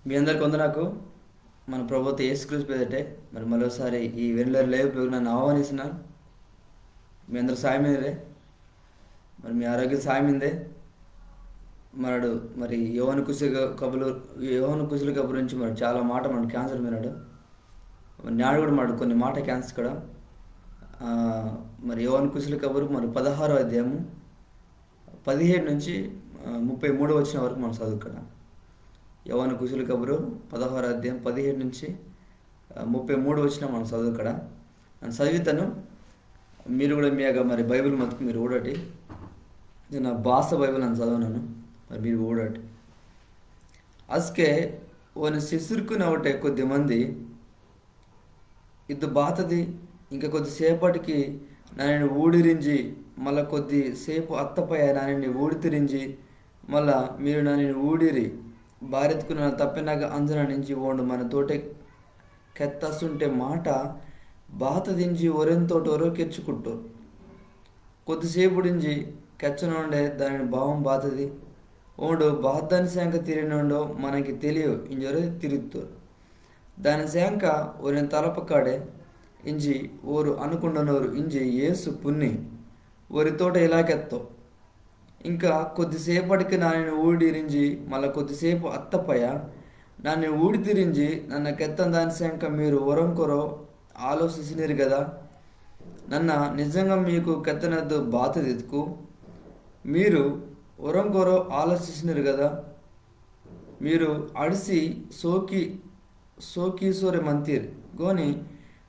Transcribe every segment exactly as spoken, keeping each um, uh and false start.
మీ అందరికి వందనాకు. మన ప్రభువత్త యేసుక్రీస్తు పేదటే మరి మరోసారి ఈ వెన్లర్ లైవ్ ప్రోగ్రామ్ నన్ను ఆహ్వానిస్తున్నాను. మీ అందరు సాయమేరే, మరి మీ ఆరోగ్యం సాయమిందే. మనడు మరి యోహాను కుశల కబులు, యోహాను కుశల కబురు నుంచి మరి చాలా మాట మనడు క్యాన్సర్ విన్నాడు. మరి నాడు కూడా మనడు కొన్ని మాట క్యాన్సర్ కూడా. ఆ, మరి యోహాను కుశల కబురు మరి పదహారో అధ్యాయము పదిహేడు నుంచి, ఆ, ముప్పై మూడో వచనం వరకు మనం చదువుకడ. యోహాను కుశల కబురు పదహారో అధ్యాయం పదిహేడు నుంచి, ఆ, ముప్పై మూడు వచనం మనం చదువుకడ. నన్ను చదివితాను. మీరు కూడా మీ యొక్క మరి బైబిల్ మతుకు మీరు ఊడటి. నేను నా భాష బైబిల్ నన్ను చదవనాను. మరి మీరు ఊడటి. అస్కే ఓని శిష్యుర్కున ఒకటే కొద్ది మంది ఇద్దు బాతది. ఇంకా కొద్దిసేపటికి నానిని ఊడిరింజి, మళ్ళా కొద్దిసేపు అత్తపయ నానిని ఊడితిరింజి, మళ్ళా మీరు నానిని ఊడిరి. బారెత్కు నన్న తప్పెనాగ అంజన నింజి ఓండు మన తోటే కెత్తసుంటే మాట బాతదింజి ఒరెంతోటోరో కెచ్చుకుట్టో. కొద్దిసేపుడింజి కెచ్చనోండే దానిని భావం బాతది. ఓండు బాతదాని సేంక తిరినోండో మనకి తెలియో ఇంజోరే తిరుత్తోరు. దాని సేంక ఒరిన తలపకాడే ఇంజి ఓరు అనుకుండనోరు ఇంజి యేసు పున్ని ఒరితోట ఇలా కెత్తో. ఇంకా కొద్దిసేపటికి నానిని ఊడిరింజి మళ్ళా కొద్దిసేపు అత్తపయ నానిని ఊడితిరింజి నన్న కెత్తందాని సేంక మీరు ఒరంకొరో ఆలోచిసినిరు కదా. నన్న నిజంగా మీకు కెత్తనద్దు బాతదిత్కు మీరు ఒరంకొరో ఆలోచిసినిరు కదా. మీరు అడిసి సోకి సోకీసోరే మంతీర్. గోని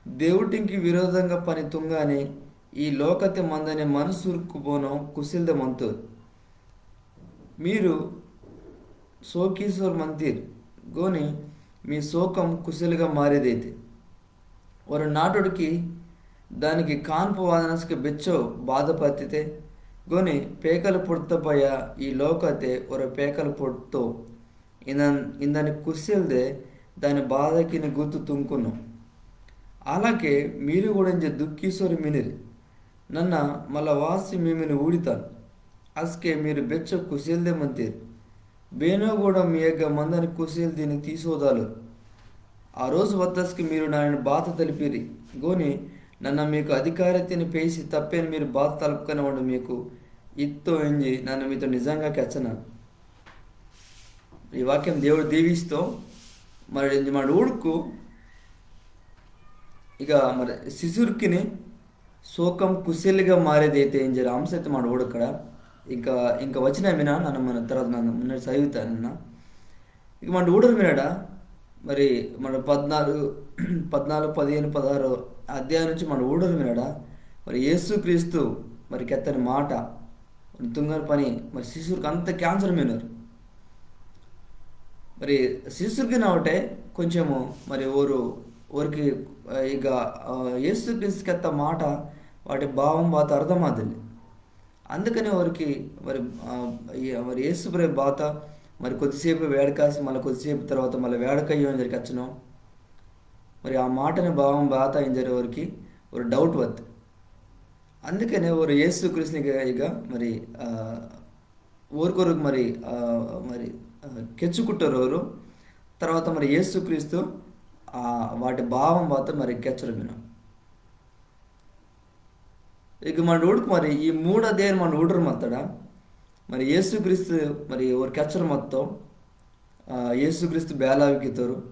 దేవుటింకి విరోధంగా పని తుంగానే ఈ లోకతే మందనే మనసుర్కు బోనో కుసిల్ద మంతోరు. మీరు సోకీసోర్ మంతీర్. గోని మీ సోకం కుసిల్గా మారేదైతే. ఒరో నాటోడికి దానికి కాన్పు వాదనస్కి బెచ్చో బాధ పత్తితే. గోని పేకలు పుడ్తపయ ఈ లోకతే ఒరో పేకలు పుడ్తో. ఇందన్-, ఇందని కుసిల్దే దాని బాధకిని గుర్తు తుంకును. అలాకే మీరు కూడా ఇంజ దుఃఖిసోరి మినిరి. నన్న మళ్ళా వాసి మీమిని ఊడితాను. అస్కే మీరు బెచ్చో కుసిల్దే మంతీరి. బేనో కూడా మీ యగ్గ మందని కుసిల్దిని తీసోదాలు. ఆ రోజు వత్తస్కి మీరు నానిని బాత తలిపిరి. గోని నన్న మీకు అధికారతిని పేసి తప్పేని మీరు బాత తలపకనే ఓండు మీకు ఇత్తో ఇంజి నన్న మీతో నిజంగా కెచ్చనాను. ఈ వాక్యం దేవుడు దీవిస్తో. మరి ఇంజ మనడు ఊడుకు ఇక మరి శిశుర్కిని సోకం కుశలిగా మారేదైతే ఇంజర అంశతే మనడు ఊడక్కడ. ఇంకా, ఇంకా వచనం మినా నన్న మన తర్వాత నన్న మున్నటి చదువుతానన్న. ఇక మనడు ఊడరు మినడా మరి మన పద్నాలుగు, పద్నాలుగు, పదిహేను, పదహారు అధ్యాయం నుంచి మనడు ఊడరు మినడా మరి యేసుక్రీస్తు మరి కెత్తని మాట తుంగని పని మరి శిశుర్కి అంత క్యాన్సర్ మినరు. మరి శిశుర్కిన ఒకటే కొంచెము మరి ఓరు, ఓరికి, ఆ, ఇక, ఆ, యేసుక్రీస్తు కెత్త మాట వాటి భావం బాత అర్థమాదిల్లే. అందుకనే ఓరికి మరి, ఆ, ఈ, మరి యేసు ప్రభు బాత మరి కొద్దిసేపు వేడకాసి మళ్ళీ కొద్దిసేపు తర్వాత మళ్ళీ వేడకయ్యో ఇంజరి కెచ్చను. మరి ఆ మాటని భావం బాత ఇంజరి ఓరికి ఒక డౌట్ వద్దు. అందుకనే ఓరు యేసుక్రీస్తుని ఇక, ఇక మరి, ఆ, ఓరికొరకు మరి, ఆ, మరి, ఆ, కెచ్చుకుట్టరు ఓరు. తర్వాత మరి యేసుక్రీస్తు, ఆ, వాటి భావం బాత మరి కెచ్చరు మినో. ఇక మనడు ఊడుకు మరి ఈ మూడు అధ్యాయం మనడు ఊడరు మత్తడా. మరి యేసుక్రీస్తు మరి ఓరు కెచ్చరు మత్తో, ఆ, యేసుక్రీస్తు బేలా వికితోరు.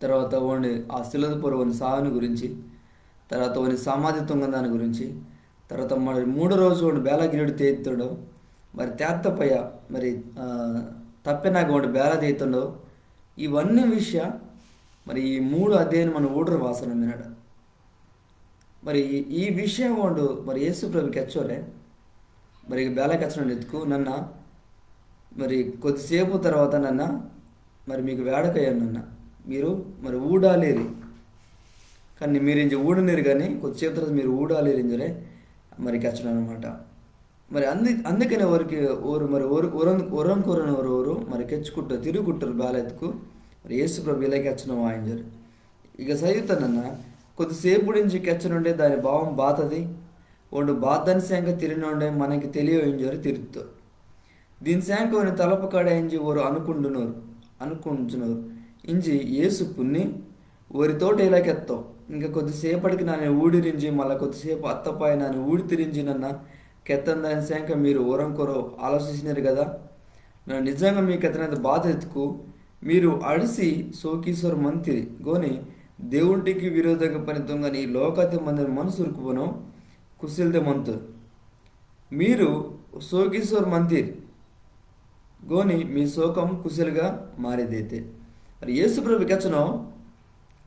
తర్వాత ఓండు ఆ సిలువ పొర్రో ఓని సావుని గురించి, తర్వాత ఓని సమాధి తుంగని దాని గురించి, తర్వాత మరి మూడో రోజు ఓండు బేలా గిరిడు తేదితోడో, మరి తేత్తపయ్య మరి, ఆ, తప్పెనాగ ఓండు బేలా తేదితోడో, ఇవన్నీ విషయ మరి ఈ మూడు అధ్యాయం మనడు ఊడరు వాసన మినడ. మరి ఈ, ఈ విషయం ఓండు మరి యేసు ప్రభు కెచ్చోరే, మరి బేలా కెచ్చనోండు ఇత్కు నన్న మరి కొద్దిసేపు తర్వాత నన్న మరి మీకు వేడకయ్యాను నన్న. మీరు మరి ఊడాలిరి. కానీ మీరు ఇంజ ఊడనిరు కానీ కొద్దిసేపు తర్వాత మీరు ఊడాలిరి ఇంజరే మరి కెచ్చడం అనమాట. మరి అందు-, అందుకనే ఓరికి ఓరు మరి ఓరు, ఒరం-, ఒరంకొరని ఓరు, ఓరు మరి కెచ్చుకుట్టరు, తిరుగుకుట్టరు బేలా ఇత్కు మరి యేసు ప్రభు ఇలా కెచ్చడం వాయించారు. ఇక సైతానన్న కొద్దిసేపుడింజి కెచ్చనుండే దాని భావం బాతది. ఓండు బాతదాని సేంక తిరినోండే మనకి తెలియో ఇంజోరి తిరుత్తో. దీని సేంక ఓని తలపకాడే ఇంజి ఓరు అనుకుండునోరు. అనుకుంటున్నారు. ఇంజి యేసు పున్ని ఓరితోటి ఇలా కెత్తో, ఇంకా కొద్దిసేపటికి నన్ను ఊడిరింజి, మళ్ళా కొద్దిసేపు అత్తపాయ నన్ను ఊడితిరింజి నన్న కెత్తందాని సేంక మీరు ఓరంకొరో ఆలోచిసినారు కదా. నన్న నిజంగా మీకు కెత్తనది బాధ ఎత్తుకు మీరు అడిసి సోకీసోరు మంతిరి గోని దేవుడికి విరోధంగా పని దొంగని ఈ లోకతే మందని మనుసురుకు బోనో కుసిల్దే మంతురు. మీరు సోకిసోర్ మంతిర్ గోని మీ సోకం కుసిల్గా మారిదైతే. మరి యేసు ప్రభు కెచ్చనో,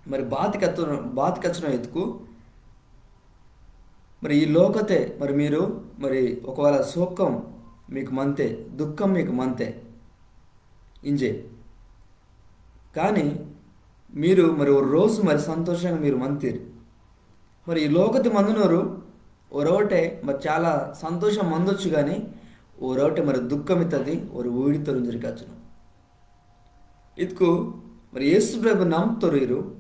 మరి బాత కెత్తనో, బాత కెచ్చనో ఎత్తుకు, మరి ఈ లోకతే మరి మీరు మరి ఒకవేళ సోకం మీకు మంతే, దుఃఖం మీకు మంతే ఇంజే. కానీ మీరు మరి ఓ రోజు మరి సంతోషంగా మీరు మంతిరి. మరి ఈ లోకతి మందునోరు ఒరవటే మరి చాలా సంతోషం మందొచ్చు, కానీ ఒరవటే మరి దుఃఖం ఇత్తది, ఒరు ఊడితోరు ఇంజరి కెచ్చను. ఇత్కు మరి యేసు ప్రభు నమ్ముతోరు ఇరు.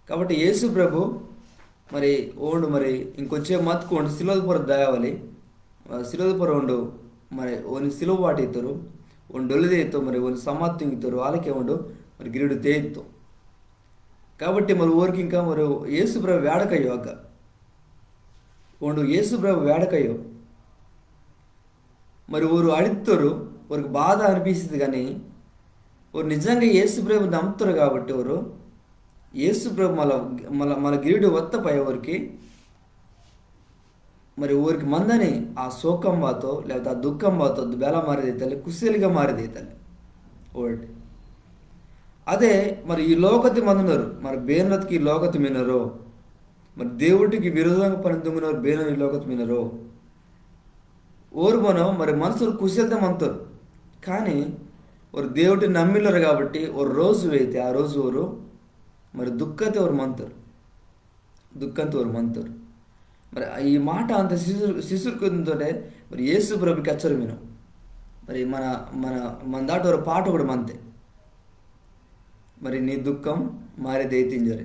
కాబట్టి యేసు ప్రభు మరి ఓండు మరి ఇంకొచ్చే మత్కు ఓండు సిలువది పొర దయావలి, ఆ, సిలువది పొర ఓండు మరి ఓని సిలువ వాటితోరు, ఓండు డొల్లిదే ఇత్తో మరి ఓని సమాధి తుంగితోరు, వాళ్ళకే ఓండు మరి గిరుడు తేయిత్తో. కాబట్టి మరి ఓరికి ఇంకా మరి యేసు ప్రభు వేడకయ్యో అగ్గ. ఓండు యేసు ప్రభు వేడకయ్యో. మరి ఓరు అడిగితోరు, ఓరికి బాధ అనిపిస్తుంది, కానీ ఓరు నిజంగా యేసు ప్రభు నమ్ముతారు కాబట్టి ఓరు యేసు ప్రభు మళ్ళా మళ్ళా మళ్ళా గిరుడు వత్త పయ ఓరికి మరి ఓరికి మందని ఆ సోకం బాతో లేకపోతే ఆ దుఃఖం బాతో బేల మారిదైతలే, కుసేలిగా మారిదైతలే. ఓడి అదే మరి ఈ లోకతి మందునోరు, మరి బేనరత్కి ఈ లోకతి మినరో, మరి దేవుడికి విరోధంగా పని తుంగినోరు బేనోరు ఈ లోకతి మినరో. ఓరు మనం మరి మనుసురు కుసేల్తే మంతోరు, కానీ ఓరు దేవుడిని నమ్మిల్లరు కాబట్టి ఓరు రోజు వెయితే ఆ రోజు ఓరు మరి దుఃఖతే ఓరు మంతోరు, దుఃఖంతో ఓరు మంతోరు. మరి ఈ మాట అంత శిశురు శిశురుకుందోటే మరి యేసు ప్రభు కెచ్చోరు మినో. మరి మన మన మన దాటి ఒక పాట కూడా మంతే. మరి నీ దుఃఖం మారిదైతింజోరే.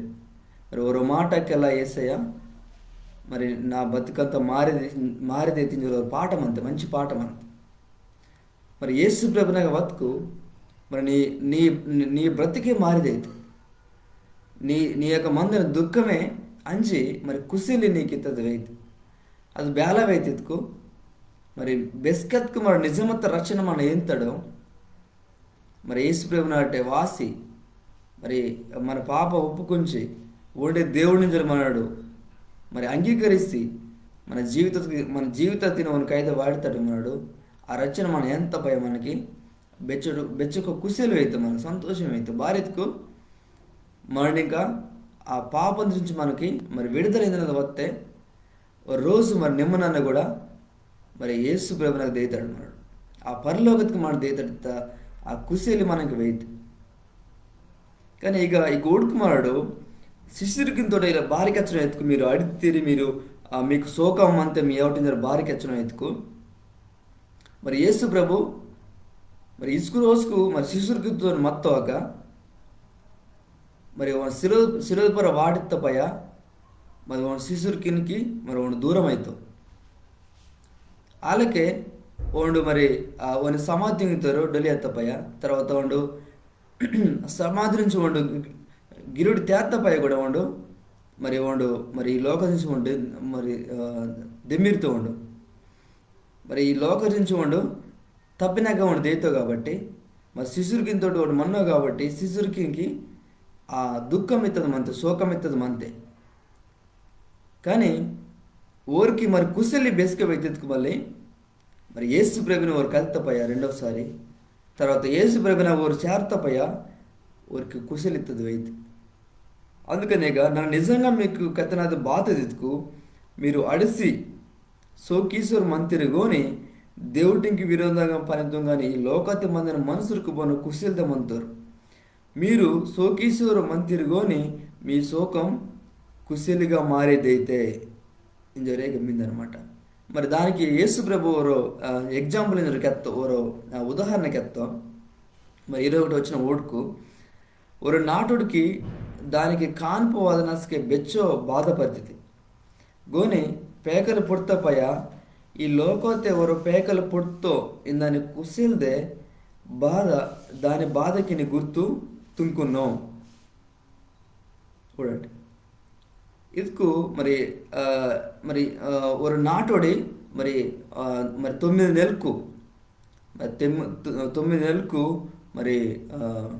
మరి ఒరో మాటకెల్లా యేసయ్య, మరి నా బతుకంతా మారిది మారిదైతింజోరే. ఒక పాట మంతే, మంచి పాట మంతే. మరి యేసు ప్రభునగ వత్కు మరి నీ నీ నీ బ్రతికే మారిదైతే, నీ నీ యొక్క మందని దుఃఖమే అంజి మరి కుసేలి నీకు ఇత్తది వెయితే. అది బేల వెయితే ఇత్కు మరి బెస్కెత్కు మరి నిజమత్త రక్షణ మన ఏంతడో మరి యేసు ప్రభునాటే వాసి మరి మన పాప ఒప్పుకుంచి ఓండే దేవుడింజోరే మనడు మరి అంగీకరిసి మన జీవిత మన జీవితతిని ఓని కైతే వాటితాడు మనడు. ఆ రక్షణ మన ఏంత పయ మనకి బెచ్చడు బెచ్చొక కుసేలి వెయితే, మనకి సంతోషం వెయితే బారిత్కు మనడింకా ఆ పాపం నుంచి మనకి మరి విడుదల ఏందన్నది వస్తే ఓ రోజు మరి నిమ్మనన్న కూడా మరి యేసు ప్రభునగ దైతాడు మనడు. ఆ పరలోకతికి మనడు దైతాడు. ఆ కుసేలి మనకి వెయితే. కానీ ఇక ఇక ఊడుకు మనడు శిశురుకింతోటి ఇలా బారి కెచ్చడం ఎత్తుకు మీరు అడిగితీరి మీరు, ఆ, మీకు సోకం అంతే మీ ఎవటిందరు బారి కెచ్చడం ఎత్తుకు మరి యేసు ప్రభు మరి ఇసుకు రోజుకు మరి శిశురుకింతో మత్తవాక మరి ఓండు సిలువ సిలువ పొర వాటిత్త పయ మరి ఓండు శిశురుకినికి మరి ఓండు దూరం అయితో. ఆలకే ఓండు మరి, ఆ, ఓని సమాధి తుంగితోరు డొలి అత్త పయ, తర్వాత ఓండు సమాధి నుంచి ఓండు గిరుడు తేత్త పయ కూడా ఓండు మరి ఓండు మరి ఈ లోకం నుంచి ఓండు మరి, ఆ, దెమ్మిరితో ఓండు. మరి ఈ లోకం నుంచి ఓండు తప్పినాక ఓండు దైతో కాబట్టి మరి శిశురుకింతోటి ఓండు మన్నో కాబట్టి శిశురుకినికి ఆ దుఃఖం ఇత్తది మంతే, సోకం ఇత్తది మంతే. కానీ ఓరికి మరి కుసేలి బెస్కె వెయితే ఇత్కు మళ్ళీ మరి యేసు ప్రభుని ఓరు కలిత పయ రెండోసారి, తర్వాత యేసు ప్రభున ఓరు చేరత పయ ఓరికి కుసేలి ఇత్తది వెయితే. అందుకనేగా నన్న నిజంగా మీకు కెత్తనది బాతదిత్కు మీరు అడిసి సోకీసోరు మంతిరి గోని దేవుటింకి విరోధంగా పని తుంగని ఈ లోకతి మందని మనుసురుకు బోను కుసేల్దే మంతోరు. మీరు సోకీసోరు మంతిరి గోని మీ సోకం కుసేలిగా మారిదైతే ఇంజోరే గమ్మిందనమాట. మరి దానికి యేసు ప్రభు ఓరో, ఆ, ఎగ్జాంపుల్ ఇంజోరు కెత్తో, ఓరో, ఆ, ఉదాహరణ కెత్తో. మరి ఇరవై ఒకటి వచనం ఊడుకు, ఒరో నాటోడికి దానికి కాన్పు వాదనస్కే బెచ్చో బాధ పరిస్థితి. గోని పేకలు పుడ్త పయ ఈ లోకోతే ఒరో పేకలు పుడ్తో ఇందాని కుసేల్దే బాధ, దాని బాధకిని గుర్తు తుంకున్నో. ఊడాటి. ఇద్కు మరి, ఆ, మరి, ఆ, ఒరొ నాటోడి మరి, ఆ, మరి తొమ్మిది నెల్కు, మరి తెమ్-, తొ-, తొమ్మిది నెల్కు మరి, ఆ,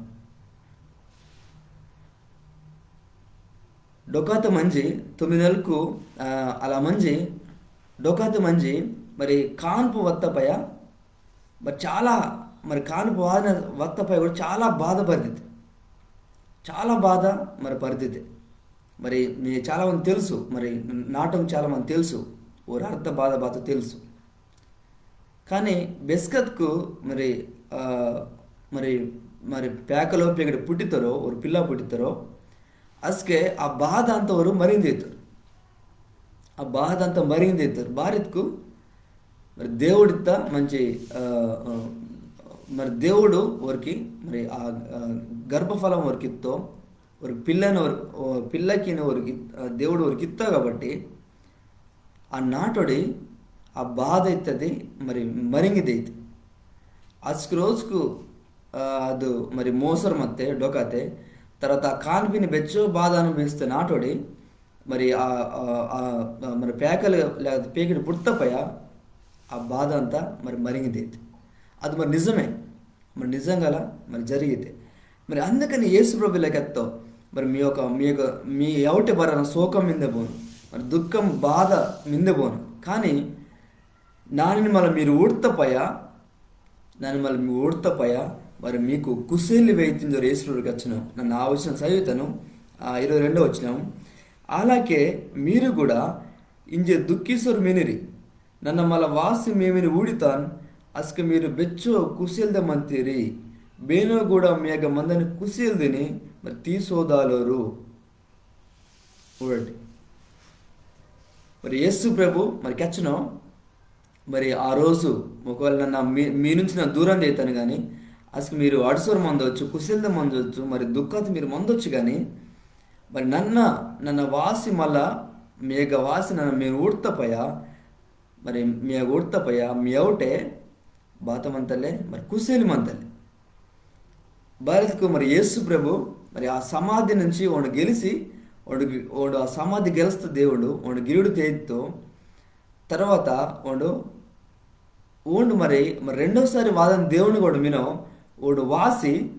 డొకాత మంజి, తొమ్మిది నెల్కు, ఆ, అలా మంజి, డొకాత మంజి, మరి కాన్పు వత్త పయ, మరి చాలా, మరి కాన్పు వాదన వత్త పయ కూడా చాలా బాధ పరిదితే. చాలా బాధ మరి పరిదితే. మరి మీ చాలా మంది తెలుసు, మరి నాటోంకి చాలా మంది తెలుసు, ఓరి అర్థ బాధ బాత తెలుసు. కానీ బెస్కత్కు మరి, ఆ, మరి, మరి పేకలో పేకడి పుట్టితోరో, ఓరి పిల్ల పుట్టితోరో, అస్కె ఆ బాధ అంత ఓరు మరింగ్ దెయితోరు. ఆ బాధ అంత మరింగ్ దెయితోరు. బారిత్కు మరి దేవుడిత్త మంచి, ఆ, ఆ, మరి దేవుడు ఓరికి మరి ఆ, ఆ, గర్భఫలం ఓరికిత్తో, ఓరి పిల్లని ఓరి, ఓ పిల్లకిని ఓరికి, ఆ, దేవుడు ఓరికిత్తో కాబట్టి ఆ నాటోడి ఆ బాధ ఇత్తది మరి మరింగ్ దెయితే. అస్కు రోజ్కు, ఆ, అదు మరి మోసోర్ మత్తే, డొకాతే. తర్వాత ఆ కాన్పిని బెచ్చో బాధ అనుభవిస్తే నాటోడి, మరి ఆ, ఆ, ఆ, ఆ, మరి పేకలు లేకపోతే పేకిడి పుట్త పయ ఆ బాధ అంతా మరి మరింగ్ దెయితే. అది మరి నిజమే, మరి నిజంగా అలా మరి జరిగితే. మరి అందుకని యేసు ప్రభు ఇలా కెత్తో, మరి మీ యొక్క, మీ యొక్క, మీ అవుటే బరన శోకం మిందే పోను, మరి దుఃఖం బాధ మిందే పోను, కానీ నానిని మళ్ళీ మీరు ఊడ్త పయ, నాని మళ్ళీ మీరు ఊడ్త పయ, మరి మీకు కుసేలి వెయితిందో యేసు ప్రభు కెచ్చినో. నన్న ఆ వచనం చదువుతాను, ఆ, ఇరవై రెండో వచనం. అలాగే మీరు కూడా ఇంజే దుఃఖిసోర్ మినిరి, నన్న మళ్ళా వాసి మీమిని ఊడితాన్, అస్కె మీరు బెచ్చో కుసేల్దె మంతిరి, బేనో కూడా మీయగ మందని కుసేల్దిని మరి తీసోదాలోరు. ఊడాటి. మరి యేసు ప్రభు మరి కెచ్చినో, మరి ఆ రోజు ఒకవేళ నన్న మీ, మీ నుంచి నన్న దూరం దెయితాను కానీ, అస్కె మీరు అడుసోర్ మందొచ్చు, కుసేల్దె మందొచ్చు, మరి దుఃఖాతె మీరు మందొచ్చు కానీ, మరి నన్న, నన్న వాసి మళ్ళా మీయగ వాసి నన్న మీరు ఊడ్త పయ, మరి మీయగ ఊడ్త పయ, మీ అవుటే బాత మంతలే, మరి కుసేలి మంతలే. బారిత్కు మరి యేసు ప్రభు మరి ఆ సమాధి నుంచి ఓండు గెలిసి, ఓండు, ఓండు ఆ సమాధి గెలుస్త దేవుడు, ఓండు గిరుడు తేదితో, తర్వాత ఓండు, ఓండు మరి, మరి రెండోసారి వాదని దేవుని కూడా మినో, ఓండు వాసి,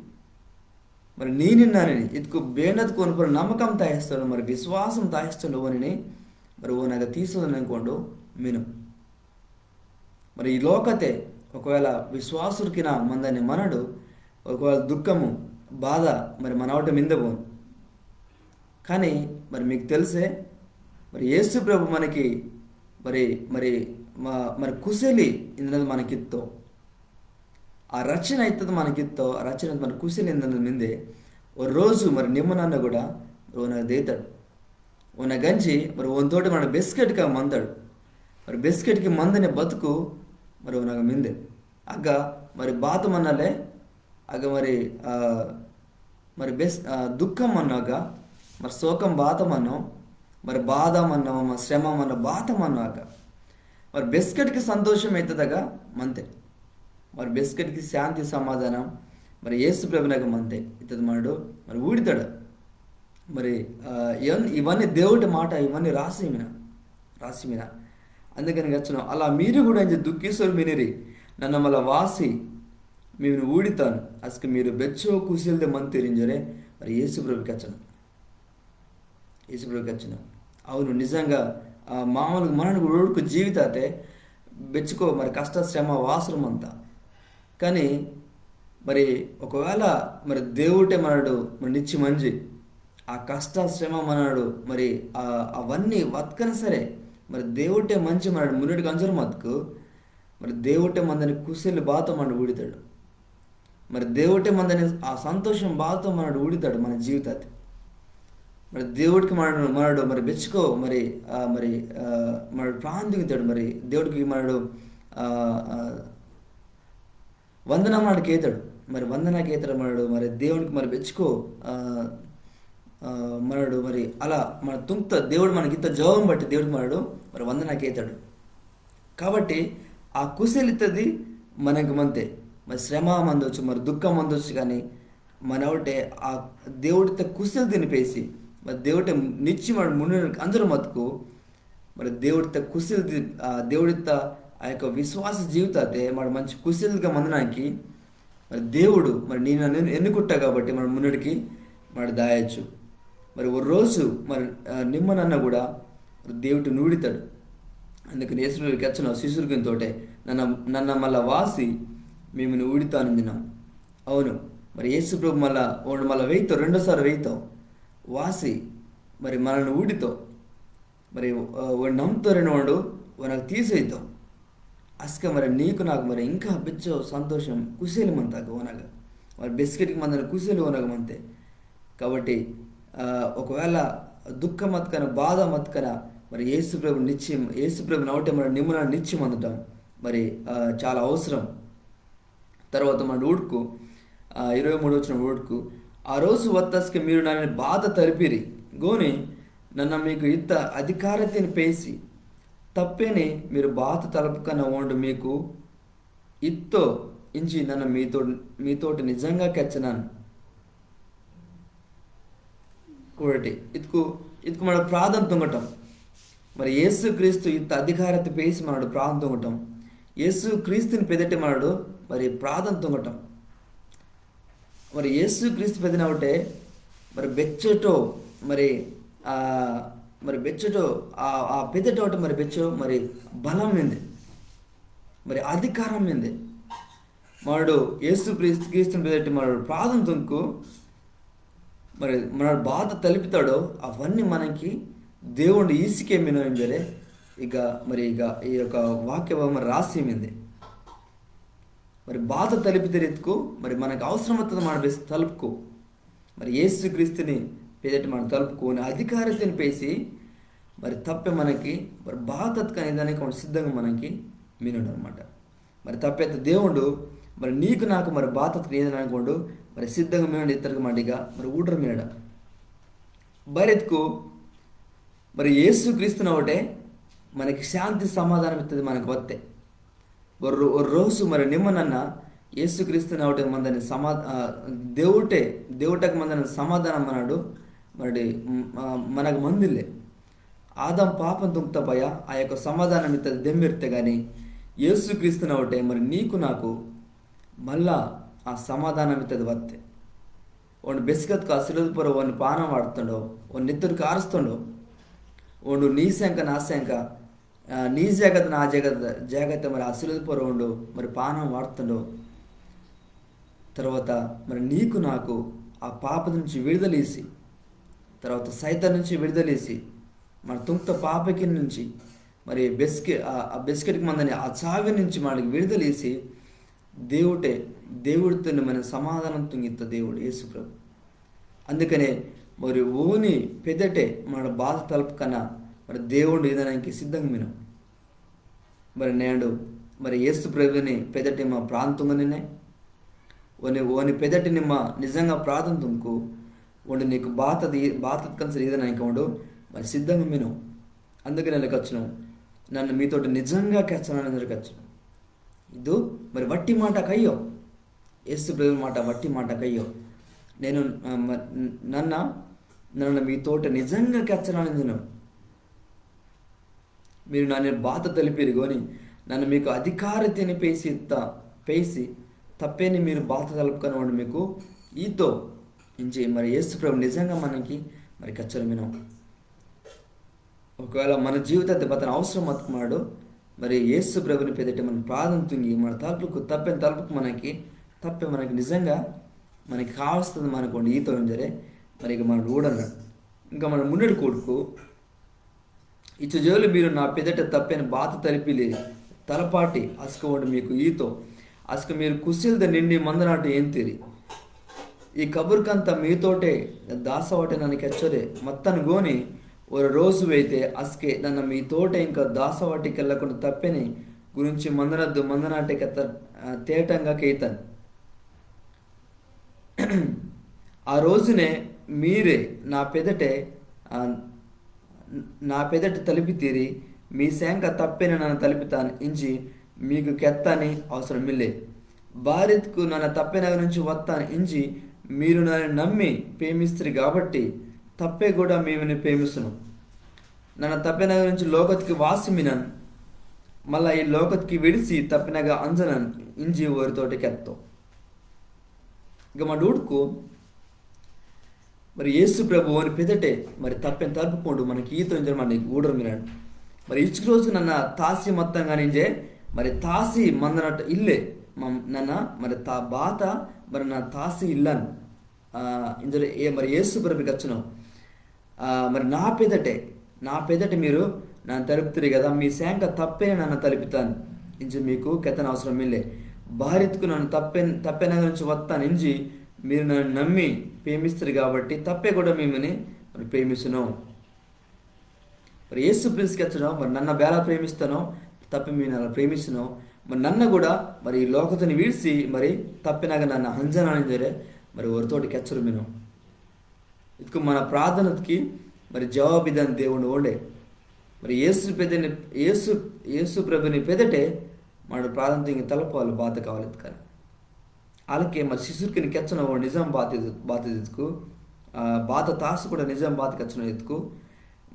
మరి నీనిన్నానిని, ఇద్కు బేనత్కు ఓని పొర్రొ నమ్మకం తాయిస్తోండు, మరి విశ్వాసం తాయిస్తోండు ఓనిని, మరి ఓనగ తీసోదనంకోండు మినో. మరి ఈ లోకతే ఒకవేళ విశ్వాసుర్కిన మందని మనడు, ఒకవేళ దుఃఖము, బాధ, మరి మనవట మిందబోను. కానీ మరి మీకు తెలిసే, మరి యేసు ప్రభు మనకి మరి, మరి, మ-, మరి కుసేలి ఇందనది మనకిత్తో. ఆ రచన ఇత్తది మనకిత్తో, ఆ రచన మన కుసేలి ఇందనది మిందే. ఓ రోజు మరి నిమ్మనన్న కూడా ఓనగ దేతాడు. ఓనగ అంజి మరి ఓంతోటి మన బెస్కెట్కి మంతాడు. మరి బెస్కెట్కి మందని బతుకు మరి ఓనగ మిందే. అగ్గ మరి బాత మన్నలే, అగ్గ మరి, ఆ, మరి బెస్-, ఆ, దుఃఖం మన్నో అగ్గ, మరి శోకం బాత మన్నో, మరి బాధ మన్నో, మరి శ్రమ మన్నో బాత మన్నో అగ్గ. మరి బెస్కెట్కి సంతోషం ఇత్తదగ మంతే. మరి బెస్కెట్కి శాంతి సమాధానం మరి యేసు ప్రభునగ మంతే. ఇత్తది మనడు మరి ఊడితాడు. మరి, ఆ, ఇవన్-, ఇవన్నీ దేవుడి మాట, ఇవన్నీ రాసి మిన, రాసి మిన. అందుకని కెచ్చినో, అలా మీరు కూడా ఇంజె దుఃఖిసోర్ మినిరి, నన్న మళ్ళా వాసి మీమిని ఊడితాను, అస్కె మీరు బెచ్చో కుసేల్దె మంతిరి ఇంజోరే, మరి యేసు ప్రభు కెచ్చినో. యేసు ప్రభు కెచ్చినో. అవును, నిజంగా, ఆ, మామూలుగా మనడు కూడా ఊడుకు జీవితాతే బెచ్చుకో మరి కష్ట శ్రమ వాసరం అంతా. కానీ మరి ఒకవేళ మరి దేవుటే మనడు మరి నిచ్చి మంజి, ఆ కష్ట శ్రమ మనడు మరి ఆ, అవన్నీ వత్కన సరే, మరి దేవుటే మంచి మనడు మున్నటికి అంజరు మతుకు, మరి దేవుటే మందని కుసేలి బాత మనడు ఊడితాడు. మరి దేవుటే మందని ఆ సంతోషం బాత మనడు ఊడితాడు మన జీవితాతే. మరి దేవుడికి మనడు, మనడు మరి బెచ్చుకో, మరి, ఆ, మరి, ఆ, మనడు ప్రార్థన తుంగితాడు, మరి దేవుడికి మనడు, ఆ, ఆ, వందన మనడు కేతాడు. మరి వందన కేతాడు మనడు, మరి దేవునికి మరి బెచ్చుకో, ఆ, ఆ, మనడు మరి అలా మన తుంత దేవుడు మనకి ఇంత జవాబు బట్టి దేవుడికి మనడు మరి వందన కేతాడు. కాబట్టి ఆ కుసేలి ఇత్తది మనకి మంతే. మరి శ్రమ మందొచ్చు, మరి దుఃఖం మందొచ్చు, కానీ మనవుటే ఆ దేవుడితో కుశలతని పేసి, మరి దేవుడితో నిచ్చి మరి మున్నెడు అంజురు మతుకు, మరి దేవుడితో కుశలది, ఆ దేవుడితో ఆ యొక్క విశ్వాస జీవితాతే మరి మంచి కుశలదిగా మందనానికి మరి దేవుడు మరి నేను నన్ను ఎన్నుకుంటా కాబట్టి మరి మున్నడికి మరి దాయొచ్చు. మరి ఒక రోజు మరి, ఆ, నిమ్మ నన్న కూడా మరి దేవుడిని ఊడితాడు. అందుకని యేసు ప్రభు కెచ్చన శిష్యుర్కిని తోటే, "నన్న, నన్న మళ్ళా వాసి మిమ్మల్ని ఊడితాను" ఇందిన. అవును, మరి యేసు ప్రభు మళ్ళా, ఓండు మళ్ళా వెయితో, రెండోసారి వెయితో, వాసి మరి మనల్ని ఊడితో. మరి, ఆ, ఓండు నమ్ముతోరినోండు ఓనగ తీసొయితో. అస్క మరి నీకు నాకు మరి ఇంకా బెచ్చో సంతోషం, కుసేలి మంతాక ఓనగ. మరి బెస్కెట్కి మందని కుసేలి ఓనగ మంతే. కాబట్టి, ఆ, ఒకవేళ దుఃఖ మత్కన, బాధ మత్కన, మరి యేసు ప్రభు నిచ్చి, యేసు ప్రభు నవ్వుటే మరి నిమ్మన నిచ్చి మందటం మరి, ఆ, చాలా అవసరం. తర్వాత మన ఊడుకు, ఆ, ఇరవై మూడు వచనం ఊడుకు, "ఆ రోజు వత్తస్కే మీరు నన్ను బాధ తలిపిరి, గోని నన్న మీకు ఇత్త అధికారతిని పేసి, తప్పేని మీరు బాధ తలపకన ఓండు మీకు ఇత్తో ఇంజి నన్న మీతో, మీతోటి నిజంగా కెచ్చనాను." ఒకటి, ఇతుకు, ఇతుకు మన ప్రార్థన తుంగటం. మరి యేసు క్రీస్తు ఇత్త అధికారత పేసి మనడు ప్రార్థన తుంగటం. యేసు క్రీస్తుని పెదటి మనడు మరి ప్రార్థన తుంగటం. మరి యేసు క్రీస్తు పెదనవుటే మరి బెచ్చటో మరి, ఆ, మరి బెచ్చటో ఆ, ఆ పెదటో మరి బెచ్చో మరి బలం మిందే, మరి అధికారం మిందే. మనడు యేసు క్రీస్తు, క్రీస్తుని పెదటి మనడు ప్రార్థన తుంకు మరి మనడు బాధ తలిపితాడో అవన్నీ మనకి దేవుండు ఈసికే మినో ఇంజరే. ఇక మరి ఇక ఈ యొక్క వాక్య భాగం రాసి మిందే. మరి బాధ తలిపితే రీతికు మరి మనకు అవసరం వస్తుంది మన బెస్ తలుపుకు. మరి యేసు క్రీస్తుని పెదటి మన తలుపుకు ఓని అధికారతిని పేసి మరి తప్పే మనకి మరి బాధ తత్కని దానికి ఓండు సిద్ధంగా మనకి మినడు అనమాట. మరి తప్పేత దేవుండు మరి నీకు నాకు మరి బాధ తత్కని దానికి ఓండు మరి సిద్ధంగా మినడు ఇత్తడికి మాటిగా మరి ఊడరు మినడ. బరెత్కు మరి యేసు క్రీస్తునవుటే మనకి శాంతి సమాధానం ఇత్తది మనకు వత్తే. ఒర్రో-, ఒర్రోసు మరి నిమ్మ నన్న యేసు క్రీస్తునవుటే మందని సమా-, ఆ, దేవుటే, దేవుటకు మందని సమాధానం మనడు మరి, మ్, ఆ, మనకు మందిల్లే. ఆదాం పాపం తుంగ్త పయ ఆ యొక్క సమాధానం ఇత్తది దెమ్మిర్తే గాని యేసు క్రీస్తునవుటే మరి నీకు నాకు మళ్ళా ఆ సమాధానం ఇత్తది వత్తే. ఓండు బెస్కెత్కు ఆ సిలువది పొర్రో ఓని పానం వాడుతుండో, ఓని నెత్తురు కారుస్తుండో. ఓండు నీ సెంక నా సెంక, ఆ, నీ జాగత నా జాగత, జాగత మరి ఆ సిలువది పొర్రో ఓండు మరి పానం వాడుతుండో. తర్వాత మరి నీకు నాకు ఆ పాప నుంచి విడుదలేసి, తర్వాత సైతాన్ నుంచి విడుదలేసి, మన తుంక్త పాపకి నుంచి మరి బెస్కె-, ఆ, ఆ బెస్కెట్కి మందని ఆ చావి నుంచి మనకి విడుదలేసి, దేవుటే, దేవుడితో మన సమాధానం తుంగిత్త దేవుడు యేసు ప్రభు. అందుకనే మరి ఓని పెదటే మన బాధ తలుపుకన్నా మరి దేవుడు ఈదనానికి సిద్ధంగా మినం. మరి నేడు మరి యేసు ప్రభుని పెదటి మా ప్రార్థన తుంగనినే, ఓని, ఓని పెదటి నిమ్మ నిజంగా ప్రార్థన తుంకు, ఓండు నీకు బాతది, బాతది కన్సర్ ఈదనానికి ఓండు మరి సిద్ధంగా మినం. అందుకనే లెక్క వచ్చినాం, నన్ను మీతోటి నిజంగా కెచ్చనాను ఇంజి కెచ్చినాం. ఇదు మరి వట్టి మాట కయ్యో. యేసు ప్రభు మాట వట్టి మాట కయ్యో. నేను, ఆ, మ-, నన్న, నన్న మీతోటి నిజంగా కెచ్చనాను ఇంజి. మీరు నన్ను బాత తలిపిరి గోని, నన్న మీకు అధికారతిని పేసి ఇత్త, పేసి, తప్పేని మీరు బాత తలపకని ఓండు మీకు ఈతో ఇంజి మరి యేసు ప్రభు నిజంగా మనకి మరి కెచ్చోరు మినం. ఒకవేళ మన జీవితాతే బతన అవసరం మతుకు మాడు, మరి యేసు ప్రభుని పెదటి మన ప్రార్థన తుంగి, మన తలుపుకు తప్పేని తలుపుకు మనకి, తప్పే మనకి నిజంగా మనకి కావాల్సింది మనకు ఓండు ఈతో ఇంజరే, మరి ఇక మనడు ఊడన్నాడు. ఇంకా మన మున్నెడు కూడుకు, ఇచ్చజోలు మీరు నా పెదట తప్పేని బాత తలిపిలి, తలపాటి, అస్క ఓండు మీకు ఈతో, అస్క మీరు కుసిల్ద నిండి మందనాటు ఏంతిరి. ఈ కబుర్కంత మీతోటే దాసవాటే నన్ను కెచ్చోరే, మత్తను గోని, ఒరో రోజు వెయితే అస్కే నన్న మీతోటే ఇంకా దాసవాటికెళ్ళకుండా తప్పేని గురించి మందనద్దు మందనాటే కెత్త, ఆ, తేటంగా కెయితన్. ఆ రోజునే మీరే నా పెదటే, ఆ, నా పెదట తలిపితీరి, మీ సేంక తప్పేని నన్న తలిపితాన్ ఇంజి మీకు కెత్తాని అవసరమిల్లే. బారిత్కు నన్న తప్పెనగ నుంచి వత్తాను ఇంజి మీరు నన్ను నమ్మి ప్రేమిస్తిరి కాబట్టి తప్పే కూడా మిమ్మిని ప్రేమిస్తును. నన్న తప్పెనగ నుంచి లోకత్కి వాసి మినన్, మళ్ళా ఈ లోకత్కి విడిసి తప్పెనగ అంజనన్ ఇంజి ఓరితోటి కెత్తో. ఇక మా డూడ్కు మరి యేసు ప్రభు ఓని పెదటే మరి తప్పెన తలుపుకోండు మనకి ఈతో ఇంజర్ మన ఊడరు మిరాడు. మరి ఇచ్చుకు రోజు నన్న తాసి మత్తంగా ఇంజే మరి తాసి మందనట్టు ఇల్లే మమ్-, నన్న మరి తా బాత మరి నా తాసి ఇల్లాను. ఆ, ఇంజర్ ఏ మరి యేసు ప్రభు కెచ్చినో. ఆ, మరి నా పెదటే, నా పెదటే మీరు నన్న తలుపుతిరి కదా, మీ సేంక తప్పే నన్న తలుపుతాను ఇంజి మీకు కెత్తన అవసరం ఇల్లే. బారిత్కు నన్న తప్పెన్-, తప్పెనగ నుంచి వత్తాను ఇంజి మీరు నన్ను నమ్మి ప్రేమిస్తిరి కాబట్టి తప్పే కూడా మిమ్మిని మరి ప్రేమిస్తును. మరి యేసు ప్రేమిస్కెచ్చడం, మరి నన్న బేలా ప్రేమిస్తానో, తప్పే మిమ్మిని అలా ప్రేమిస్తును. మరి నన్న కూడా మరి ఈ లోకతిని విడిసి మరి తప్పెనగ నన్న అంజనాను ఇంజరే మరి ఓరితోటి కెచ్చరు మినో. ఇత్కు మన ప్రార్థనకి మరి జవాబిదాని దేవుండు ఓండే. మరి యేసు పెదని, యేసు, యేసు ప్రభుని పెదటే మన ప్రార్థన ఇంక తలపాలు బాత కావాలి ఇత్కన. అలాకే మరి శిశుర్కిని కెచ్చన ఓ నిజం బాత ఇదు-, బాత ఇత్కు, ఆ, బాత తాసు కూడా నిజం బాత కెచ్చన ఇత్కు.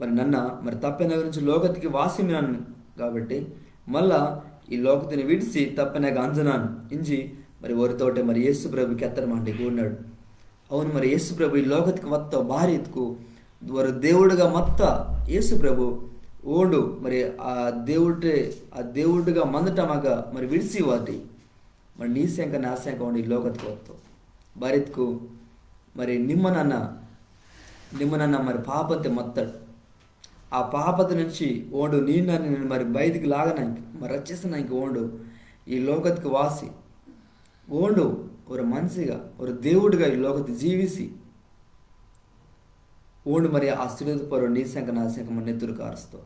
మరి నన్న మరి తప్పెనగ నుంచి లోకతికి వాసి మినాను కాబట్టి మళ్ళా ఈ లోకతిని విడిసి తప్పెనగ అంజనాను ఇంజి మరి ఓరితోటే మరి యేసు ప్రభు కెత్తర మాండి కూడినాడు. అవును, మరి యేసు ప్రభు ఈ లోకతికి వత్త బారి ఇత్కు, మరి దేవుడుగా మత్త యేసు ప్రభు ఓండు, మరి ఆ దేవుడే, ఆ దేవుడుగా మందటమగ మరి విడిసి వాటి, మరి నీ సేంక నా సేంక ఓండు ఈ లోకతికి వత్తో. బారిత్కు మరి నిమ్మ నన్న, నిమ్మ నన్న మరి పాపతే మత్తడు. ఆ పాపత నుంచి ఓండు నీ నన్ను మరి బయటికి లాగనాంకి, మరి రక్షిస్తనాంకి ఓండు ఈ లోకతికి వాసి. ఓండు ఒరో మనిషిగా, ఒరో దేవుడుగా ఈ లోకతి జీవిసి, ఓండు మరి ఆ సిలువతి పొర్రో నీ సేంక నా సేంక మరి నెత్తురు కారుస్తో.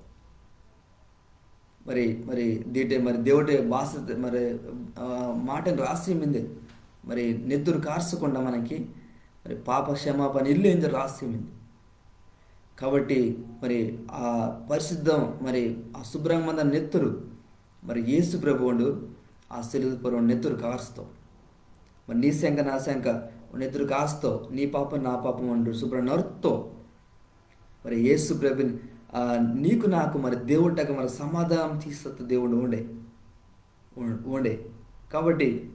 మరి, మరి దీటే మరి దేవుటే బాస మరి, ఆ, మాటని రాసి మిందే. మరి నెత్తురు కార్సకుండా మనకి మరి పాప క్షమాపణ ఇల్లే ఇంజి రాసి మిందే. కాబట్టి మరి ఆ పరిశుద్ధం, మరి ఆ శుభ్రంగా మంద నెత్తురు, మరి యేసు ప్రభు ఓండు ఆ సిలువతి పొర్రో నెత్తురు కార్స్తో. మరి నీ సేంక నా సేంక నెత్తురు కార్స్తో, నీ పాపం నా పాపం ఓండు శుభ్రం నరుత్తో. మరి యేసు ప్రభుని, ఆ, నీకు నాకు మరి దేవుటగా మరి సమాధానం తీసత్త దేవుండు ఓండే. ఓ-, ఓండే. కాబట్టి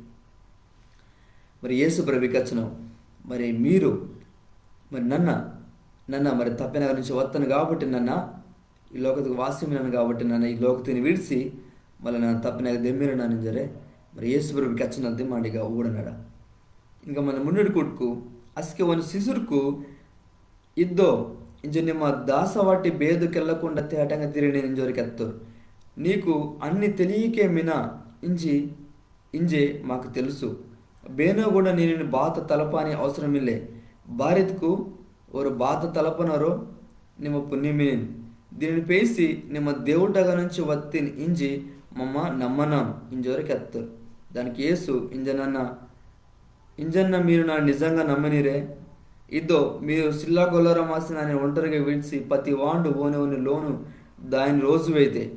మరి యేసు ప్రభు కెచ్చన మరి మీరు, మరి నన్న, నన్న మరి తప్పెనగ నుంచి వత్తాను కాబట్టి నన్న ఈ లోకతికి వాసి మినాను కాబట్టి నన్న ఈ లోకతిని విడిసి మళ్ళా నన్న తప్పెనగ దెమ్మిరనాను ఇంజరే మరి యేసు ప్రభు కెచ్చనది మాండిగా ఊడనడ. ఇంకా మన మున్నడి కొడుకు అస్కే ఓని శిశుర్కు ఇద్దో, ఇంజె నిమ్మ దాసవాటి బేదు కెల్లకుండా తేటంగా తిరిని ఇంజోరి కెత్తోరు. నీకు అన్ని తెలియకే మిన ఇంజి, ఇంజె మాకు తెలుసు. బేనో కూడా నిన్ను బాత తలపాని అవసరమిల్లే. బారిత్కు ఓరు బాత తలపనోరో నిమ్మ పున్ని మినిన్. దీనిని పేసి నిమ్మ దేవుటగ నుంచి వత్తిన్ ఇంజి మమ్మ నమ్మనాం ఇంజోరి కెత్తోరు. దానికి యేసు ఇంజనన్న ఇంజన్న మీరు నన్న నిజంగా నమ్మనిరే? ఇద్దో, మీరు సిల్లా గొల్లోర మాసి నన్ని ఒంటరిగా విడిసి పతి వాండు ఓని ఓని లోను దాయని రోజు వెయితే.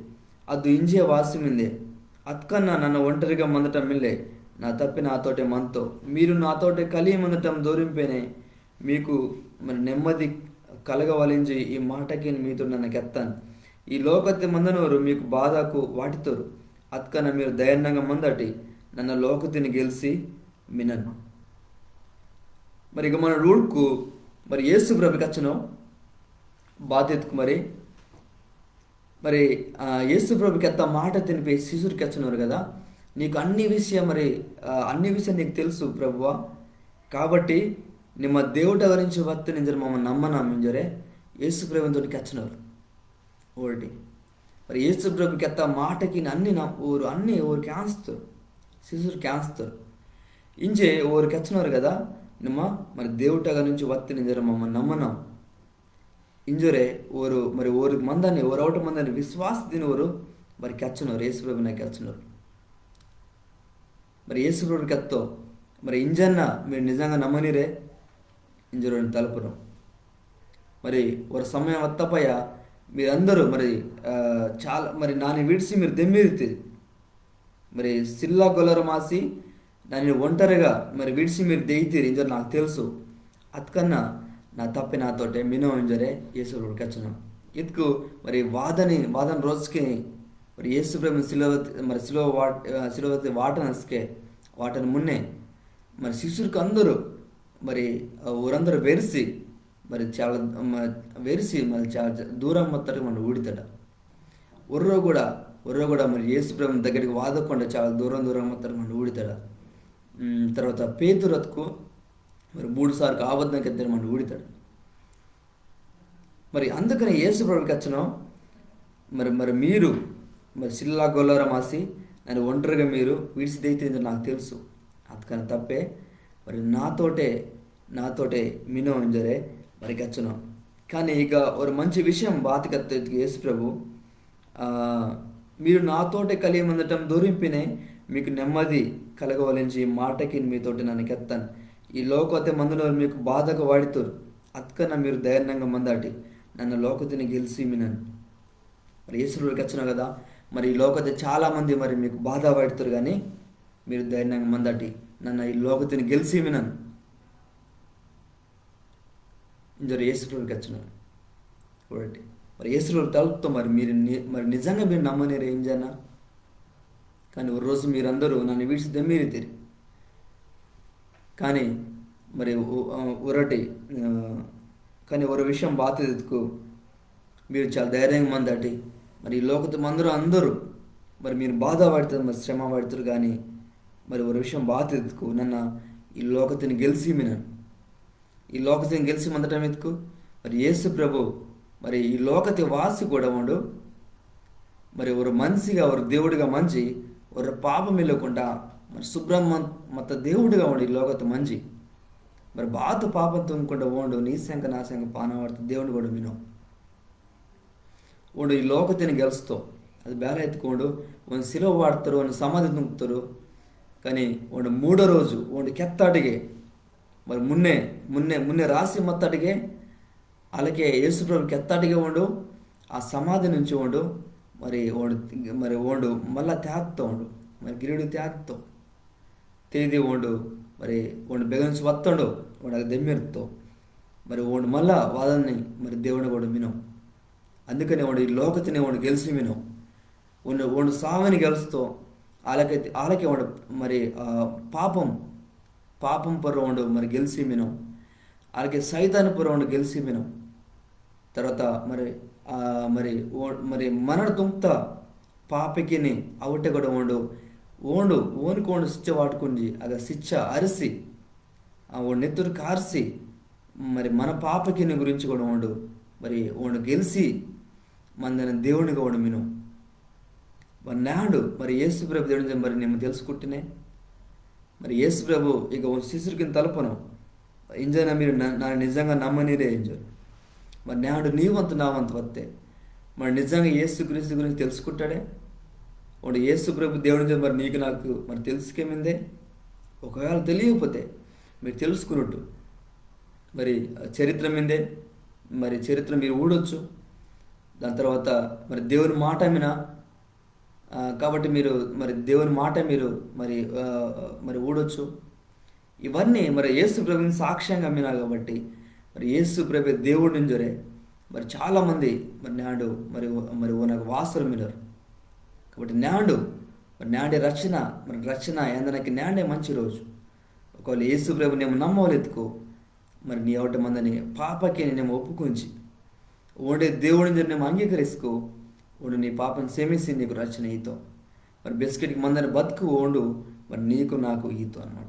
అదు ఇంజే వాసి మిందే. అత్కన్న నన్న ఒంటరిగా మందటం మిల్లే. నా తప్పి నాతోటే మంతో. మీరు నాతోటే కలియి మందటం దోరింపేనే. మీకు మరి నెమ్మది కలగవాలింజి ఈ మాటకిన్ మీతో నన్న కెత్తాన్. ఈ లోకతి మందనోరు మీకు బాధకు వాటితోరు. అత్కన్న మీరు దయన్నంగా మందటి. నన్న లోకతిని గెలిసి మినన్. మరి ఇక మన రూడ్కు మరి యేసు ప్రభు కెచ్చనో బాత ఇత్కు మరి, మరి, ఆ, యేసు ప్రభు కెత్త మాట తినిపి శిశురు కెచ్చనోరు కదా, నీకు అన్ని విషయం మరి, ఆ, అన్ని విషయం నీకు తెలుసు ప్రభువా, కాబట్టి నిమ్మ దేవుటగ నుంచి వత్తిన్ ఇంజోరి మమ్మ నమ్మనాం ఇంజోరే యేసు ప్రభుని తోటి కెచ్చనోరు. ఓడి. మరి యేసు ప్రభు కెత్త మాటకిన్ అన్ని నా-, ఓరు అన్ని ఓరు కేంజ్తోరు. శిశురు కేంజ్తోరు. ఇంజే ఓరు కెచ్చనోరు కదా, నిమ్మ మరి దేవుటగ నుంచి వత్తిన్ ఇంజోరి మమ్మ నమ్మనాం. ఇంజోరే ఓరు మరి ఓరు మందని, ఓరు అవుట మందని విశ్వాసతిని ఓరు మరి కెచ్చనోరు, యేసు ప్రభుని కెచ్చనోరు. మరి యేసు ప్రభు కెత్తో, మరి ఇంజన్న మీరు నిజంగా నమ్మనిరే? ఇంజోరి తలపనో. మరి ఒరో సమయం వత్తపయ మీరందరూ మరి, ఆ, చాలా మరి నన్ని విడిసి మీరు దెమ్మిరితి. మరి సిల్లా గొల్లోర మాసి నన్ను ఒంటరిగా మరి విడిచి మీరు దెయితీరి ఇంజోరు నాకు తెలుసు. అత్కన్నా నా తప్పే నాతోటే మినో ఇంజోరే యేసు ప్రభు కెచ్చనో. ఇత్కు మరి వాదని, వాదని రోజుకి మరి యేసు ప్రభు సిలువ, మరి సిలువ వాట్-, ఆ, సిలువతి వాటనస్కే, వాటన మున్నే మరి శిష్యుర్కు అందరూ మరి, ఆ, ఊరందరూ వెరిసి మరి చాలా మ-, వెరిసి మరి చాలా దూరం మత్తటికి మన ఊడితాడ. ఒర్రో కూడా, ఒర్రో కూడా మరి యేసు ప్రభు దగ్గరికి వాదకుండా చాలా దూరం దూరం మత్తటికి మన ఊడితాడ. ఉమ్, తర్వాత పేతురు అత్కు మరి మూడు సార్లు అబద్ధం కెత్తటికి మన ఊడితాడ. మరి అందుకని యేసు ప్రభు కెచ్చనో, మరి, మరి మీరు మరి సిల్లా గొల్లార మాసి నన్ను ఒంటరిగా మీరు విడిచి దెయితీరి ఇంజోరు నాకు తెలుసు. అత్కన్నా తప్పే మరి నాతోటే, నాతోటే మినో ఇంజోరే మరి కెచ్చనో. కానీ ఇక ఒక మంచి విషయం బాత కెత్తో ఇత్కు యేసు ప్రభు, ఆ, మీరు నాతోటే కలియి మందటం దొరింపినే మీకు నెమ్మది కలగవాలింజి ఈ మాటకి మీతోటి నన్ను కెత్తాను. ఈ లోకతే మందనోరు మీకు బాధకు వాడితోరు. అత్కన్నా మీరు ధైర్యంగా మందాటి, నన్న లోకతిని గెలిసి మినాను. మరి యేసు ప్రభు కెచ్చనో కదా, మరి ఈ లోకతే చాలా మంది మరి మీకు బాధ వాడితోరు, కానీ మీరు ధైర్యంగా మందాటి, నన్న ఈ లోకతిని గెలిసి మినాను ఇంజోరు యేసు ప్రభు కెచ్చనో. ఒకటి మరి యేసు ప్రభు తలుపుతో మరి మీరు ని-, మరి నిజంగా మీరు నమ్మనీరే ఇంజోరే. కానీ ఒక రోజు మీరందరూ నన్ను విడిచి దెమ్మీరితీరి. కానీ మరి ఒ-, ఆ, ఒరటి, ఆ, కానీ ఒక విషయం బాత ఇత్కు మీరు చాలా ధైర్యంగా మందాటి. మరి ఈ లోకతే మందనోరు అందరూ మరి మీరు బాధ వాడితోరు, మరి శ్రమ వాడితోరు, కానీ మరి ఒక విషయం బాత ఇత్కు నన్న ఈ లోకతిని గెలిసి మినాను. ఈ లోకతిని గెలిసి మందటం ఇత్కు మరి యేసు ప్రభు మరి ఈ లోకతే వాసి కూడా ఓండు. మరి ఒక మనిషిగా, ఒక దేవుడిగా మంజి, ఒక పాపం ఇల్లకుండా మరి శుభ్రం మన్-, మత్త దేవుడిగా ఓండు ఈ లోకతే మంజి. మరి బాత పాపం తుంగకుండా ఓండు నీ సెంక నా సెంక పానం వాడితో దేవుడు కూడా మినో. ఓండు ఈ లోకతిని గెలుస్తో. అది బేల ఇత్కు ఓండు, ఓని సిలువ వాడ్తోరు, ఓని సమాధి తుంగ్తోరు. కానీ ఓండు మూడో రోజు, ఓండు కెత్తాటికే, మరి మున్నే, మున్నే, మున్నే రాసి మత్తాటికే, అలాకే యేసు ప్రభు కెత్తాటికే ఓండు, ఆ సమాధి నుంచి ఓండు, మరి ఓండు, మరి ఓండు మళ్ళా తేత్తో ఓండు, మరి గిరిడు తేత్తో. తేది ఓండు, మరి ఓండు బెగనుంచి వత్తోండు, ఓండు అగ దెమ్మిర్తో. మరి ఓండు మళ్ళా వాదన్ని, మరి దేవుడు కూడా మినో. అందుకనే ఓండు ఈ లోకతిని ఓండు గెలిసి మినో. ఓండు, ఓండు సావిని గెలుస్తో. ఆలకే, ఆలకే ఓండు మరి, ఆ, పాపం, పాపం పొర్రో ఓండు మరి గెలిసి మినో. ఆలకే సైతాన్ పొర్రో ఓండు గెలిసి మినో. తర్వాత మరి, ఆ, మరి ఓ-, మరి మనడు తుంగ్త పాపకిని అవుటే కూడా ఓండు, ఓండు, ఓనికి ఓండు శిక్ష వాటుకుంజి, అగ శిక్ష అరిసి, ఆ, ఓండు నెత్తురు కార్సి, మరి మన పాపకిని గురించి కూడా ఓండు, మరి ఓండు గెలిసి, మందని దేవునిగా ఓండు మినో. మరి నాడు, మరి యేసు ప్రభు దేవుని మరి నిమ్మ తెలుసుకుంటేనే, మరి యేసు ప్రభు ఇక ఓని శిష్యుర్కిని తలపనో, ఇంజోరే మీరు న-, నన్న నిజంగా నమ్మనీరే ఇంజోరే. మరి నాడు నీ వంతు నా వంతు వత్తే, మరి నిజంగా యేసు క్రీస్తు గురించి తెలుసుకుంటాడే, ఓండు యేసు ప్రభు దేవుని మరి నీకు నాకు మరి తెలుసుకే మిందే, ఒకవేళ తెలియకపోతే మీరు తెలుసుకున్నట్టు, మరి చరిత్ర మిందే, మరి చరిత్ర మీరు ఊడొచ్చు. దాని తర్వాత మరి దేవుని మాట మినా, ఆ, కాబట్టి మీరు మరి దేవుని మాట మీరు మరి, ఆ, మరి ఊడొచ్చు. ఇవన్నీ మరి యేసు ప్రభుని సాక్ష్యంగా మినా కాబట్టి, మరి యేసు ప్రభు దేవుడు ఇంజోరే మరి చాలా మంది మరి నాడు మరి, మరి ఓనకు వాసోరు మినోరు. కాబట్టి నాడు మరి నాడే రక్షణ, మరి రక్షణ ఏందనకి నాడే మంచి రోజు. ఒకవేళ యేసు ప్రభు నిమ్మ నమ్మవాలెత్కు, మరి నీ అవుటే మందని పాపకిని నిమ్మ ఒప్పుకుంజి, ఓండే దేవుడు ఇంజోరే నిమ్మ అంగీకరిస్కు, ఓండు నీ పాపం క్షమిసి నీకు రక్షణ ఈతో. మరి బెస్కెట్కి మందని బతుకు ఓండు, మరి నీకు నాకు ఈతో అన్నమాట.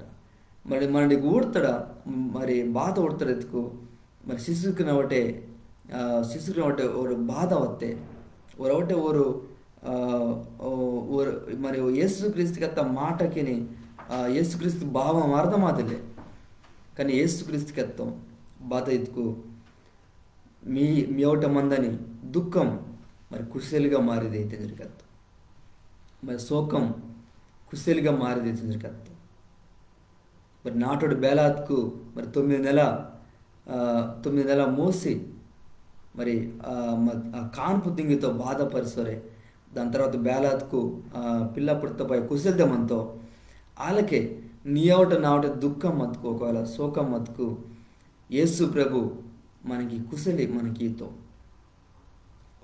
మరి మనడికి ఊడతాడా, మరి బాత ఊడతాడెత్కు, మరి శిష్యుర్కిని అవుటే, ఆ, శిష్యుర్కిని అవుటే ఓరు బాధ వత్తే, ఓరు అవుటే ఓరు, ఆ, ఓ-, ఓరు మరి యేసు క్రీస్తు కెత్త మాటకిని, ఆ, యేసు క్రీస్తు భావం అర్థమాదిల్లే. కానీ యేసు క్రీస్తు కెత్తో బాత ఇత్కు, మీ, మీ అవుటే మందని దుఃఖం మరి కుసేల్గా మారిదైతే ఇంజోరే కెత్తో. మరి సోకం కుసేల్గా మారిదైతే ఇంజోరే కెత్తో. మరి నాటోడు బేలాత్కు మరి తొమ్మిది నెల, ఆ, తొమ్మిది నెల మోసి మరి, ఆ, మ-, ఆ కాన్పు దింగితో బాధపరిసోరే. దాని తర్వాత బేలాత్కు, ఆ, పిల్ల పుడతపై కుసేల్దే మంతో. ఆలకే నీయవట నావట దుఃఖం మత్కు, ఒకవేళ శోకం మత్కు, యేసు ప్రభు మనకి కుశలి మనకి ఈతో.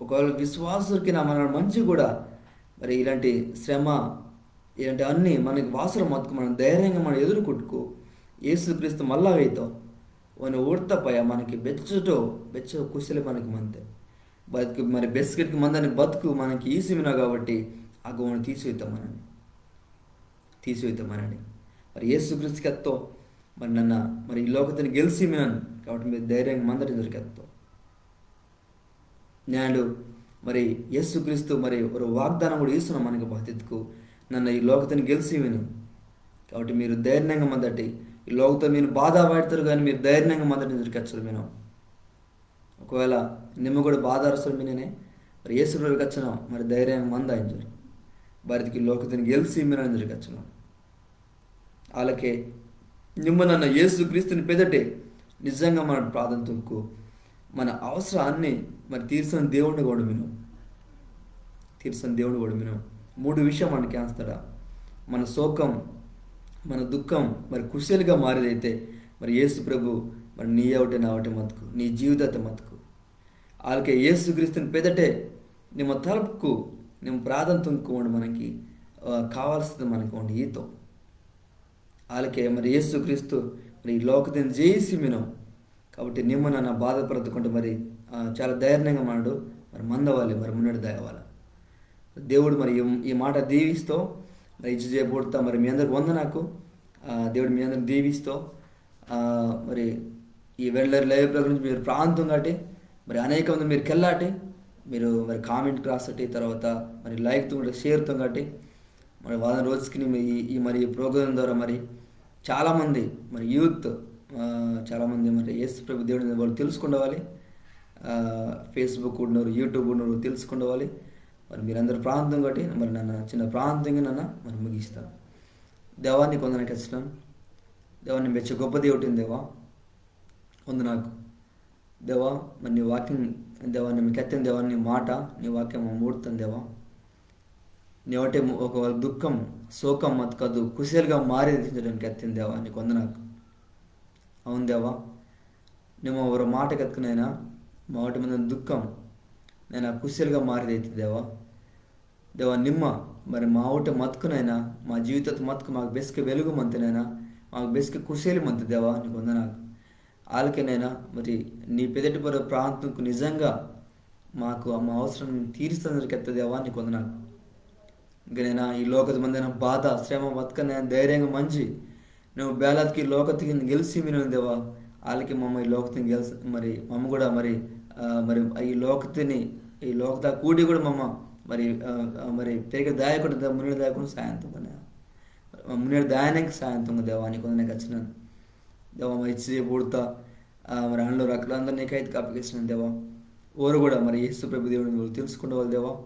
ఒకవేళ విశ్వాసులకి నా మన మంచి కూడా మరి ఇలాంటి శ్రమ, ఇలాంటి అన్ని మనకి వాసర మత్కు మనం ధైర్యంగా మనం ఎదుర్కొట్టుకో. యేసుక్రీస్తు మళ్ళా వేతో ఓని ఊడత పయ మనకి బెచ్చటో, బెచ్చ కుశలి మనకి మంతే. బతుకు మరి బెస్కెట్కి మందని బతుకు మనకి ఈసిమినా కాబట్టి ఆ గోను తీసివేద్దాం మనని, తీసివేద్దాం మనని. మరి యేసుక్రీస్తు కెత్తో, మరి నన్న మరి ఈ లోకతిని గెలిసి మినన్ కాబట్టి మీరు ధైర్యంగా మందటి దొరికెత్తో. నేడు మరి యేసుక్రీస్తు మరి ఒక వాగ్దానం కూడా ఇస్తున్నా మనకి బాధ్యతకు, నన్న ఈ లోకతిని గెలిసి మిను కాబట్టి మీరు ధైర్యంగా మందటి. ఈ లోకతో మీరు బాధ పడతారు కానీ మీరు ధైర్యంగా మందటి దొరికెచ్చారు మిను. ఒకవేళ నిమ్మ కూడా బాధ అరసలు మిననే మరి యేసు ప్రభు కచ్చనం మరి ధైర్యంగా మంద ఇంజరు. బారితికి లోకతిని గెలిసి మినని ఇంజరు కచ్చనం. అలాగే నిమ్మ నన్న యేసు క్రీస్తుని పెదటే నిజంగా మన ప్రార్థన తుంకు మన అవసరాన్ని మరి తీర్చిన దేవుడిని కూడా మిను. తీర్చిన దేవుడు కూడా మిను. మూడు విషయం మనకి ఆస్తాడా? మన శోకం, మన దుఃఖం మరి కుశలిగా మారేదైతే మరి యేసు ప్రభు మరి నీ అవుటే నా అవుటే మతుకు, నీ జీవితతే మతుకు. అలాగే యేసు క్రీస్తుని పెదటే నిమ్మ తలుపుకు నిమ్మ ప్రార్థన తుంకు మనకి ఆ, కావాల్సింది మనకు ఉండి ఈతో. అలాగే మరి యేసు క్రీస్తు మరి ఈ లోకతిని జయిసి మినో కాబట్టి నిమ్మ నన్న బాధపడకుండా మరి ఆ, చాలా ధైర్యంగా మనడు మరి మందవాలి, మరి మున్నడి దాయవాలి. దేవుడు మరి ఈ- ఈ మాట దీవిస్తూ మరి ఇచ్చి చేయబడుతా మరి మీ అందరికి వందనాకు. ఆ, దేవుడు మీ అందరిని దీవిస్తూ ఆ, మరి ఈ వెండ్లర్ లైవ్ ప్రోగ్రామ్ గురించి మీరు ప్రార్థన తుంగాటి, మరి అనేక మంది మీరు కెళ్ళాటి, మీరు మరి కామెంట్ రాసటి, తర్వాత మరి లైక్ తుంగటి, షేర్ తుంగాటి. మరి వారం రోజుకి మీ ఈ ఈ మరి ఈ ప్రోగ్రామ్ ద్వారా మరి చాలామంది మరి యూత్ ఆ, చాలామంది మరి యేసు ప్రభు దేవుడిని వాళ్ళు తెలుసుకుండవాలి. ఆ, ఫేస్బుక్ ఉన్నారు, యూట్యూబ్ ఉన్నారు, తెలుసుకుండవాలి. మరి మీరందరూ ప్రార్థన తుంగాటి, మరి నన్న చిన్న ప్రార్థన తుంగి నన్న మరి ముగిస్తాను. దేవా నీకు వందనాకు కచ్చినాను. దేవా నిమ్మ బెచ్చ గొప్ప దేవుడిని దేవా, వందనాకు. దేవా మరి నీ వాక్యం దేవా నిమ్మ కెత్తిన దేవా నీ మాట, నీ వాక్యం మమ్మ ఊడుతాను దేవా. నీ ఒకటే ము- ఒకవేళ దుఃఖం, శోకం మత్ కాదు కుశలుగా మారేది కెత్తిన దేవా నీకు వందనాకు. అవును దేవా, నిమ్మ ఒరో మాట కత్తుకునైనా మా ఒకటి మంది దుఃఖం నేను కుశలుగా మారేదైతే దేవా. దేవా నిమ్మ మరి మా ఒకటి మతుకునైనా మా జీవితత మతుకు మాకు బెస్కె వెలుగు మంతనైనా మాకు బెస్కె కుశలి మంత దేవా నీకు వందనాకు. ఆలకేనైనా మరి నీ పెదటి పొర ప్రార్థనకు నిజంగా మాకు మా అవసరం తీరుస్తుంది కెత్త దేవా నీకు వందనాకు. ఇంకనైనా ఈ లోకత మందైన బాధ శ్రమ బతకనైనా ధైర్యంగా మంచి నువ్వు బేలాత్కి లోకతికి గెలిసి మినో దేవా. ఆలకే మమ్మ ఈ లోకతిని గెలిసి మరి మమ్మ కూడా మరి ఆ, మరి ఈ లోకతిని ఈ లోకత కూడి కూడా మమ్మ మరి ఆ, ఆ, మరి పెరిగే దాయకుండా మున్నెడు దాయకుండా సాయం తుంగ మున్నెడు దాయనకి సాయం తుంగ దేవా నీకు వందనాకు కచ్చినాను. దేవా మరి ఇచ్చి పుడతా ఆ, మరి అందులో రకలందరూ నీకైతే అప్పగిస్తున్నాను దేవా. ఓరు కూడా మరి యేసు ప్రభు దేవుడిని వాళ్ళు తెలుసుకుండవాలి దేవా.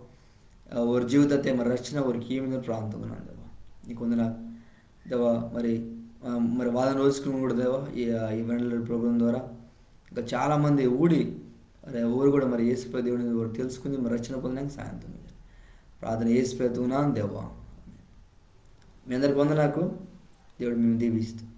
ఆ, ఓరి జీవితతే మరి రక్షణ ఓరికి ఏమిందని ప్రార్థన తుంగనాను దేవా. నీకు వందనాకు దేవా. మరి ఆ, మరి వారం రోజుకుని కూడా దేవా ఈ ఆ, ఈ వెండ్లర్ ప్రోగ్రామ్ ద్వారా ఇంకా చాలామంది ఊడి మరి ఓరు కూడా మరి యేసు ప్రభు దేవుడిని ఓరు తెలుసుకుని మరి రక్షణ పొందడానికి సాయం తుంగ. ప్రార్థన యేసు ప్రభు తుంగనాను దేవా. మీ అందరికి వందనాకు. దేవుడు మేము దీవిస్తాం.